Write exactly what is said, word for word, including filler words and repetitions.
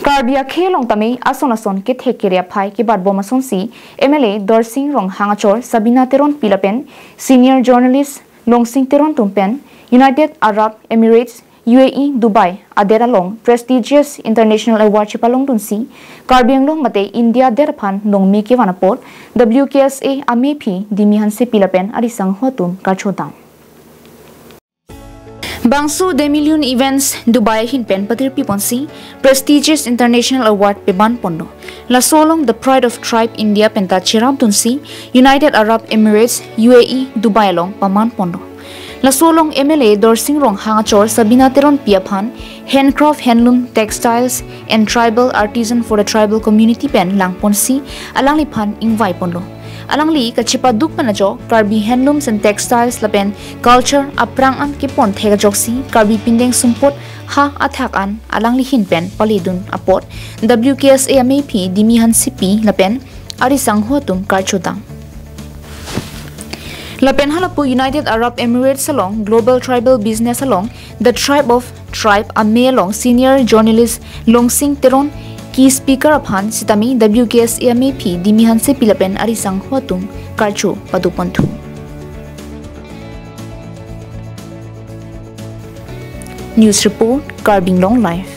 Karbi akhei along tame ason ason kethek kere aphai kebat bom asonsi M L A Dorsing Ronghang achor Sabina Teronpi lapen senior journalist Longsing Teron atum pen United Arab Emirates, U A E, Dubai adet along prestigious international award chepalongdunsi Karbi Anglong mate India adet aphan longme kevan apot W K S A amephi Dimi Hansepi lapen arisangho atum karchodam. Bangso Demillion Events Dubai ahin pen patirpi ponsi prestigious international award peman ponlo. Laso along The Pride of Tribe India penta cherapdunsi United Arab Emirates, U A E, Dubai along paman ponlo. Laso along M L A Dorsing Ronghang achor Sabina Teronpi aphan handcraft, handloom, textiles and tribal artisan for the tribal community pen langponsi alangliphan ingvai ponlo. Alangli kachepaduk pen ajok Karbi handlooms and textiles lapen culture aphrang an kepon thek ajoksi Karbi pindeng sumpot ha athak an alangli ahin pen paledun apot W K S A amephi Dimi Hansepi lapen arisangho atum karchodam. Lapen halapu United Arab Emirates along Global Tribal Business along The Tribe of Tribe ame along senior journalist Longsing Teron ke speaker aphan sitame W K S A amephi Dimi Hansepi lapen arisangho atum karcho padoponthu. News report, Karbi Anglong Live.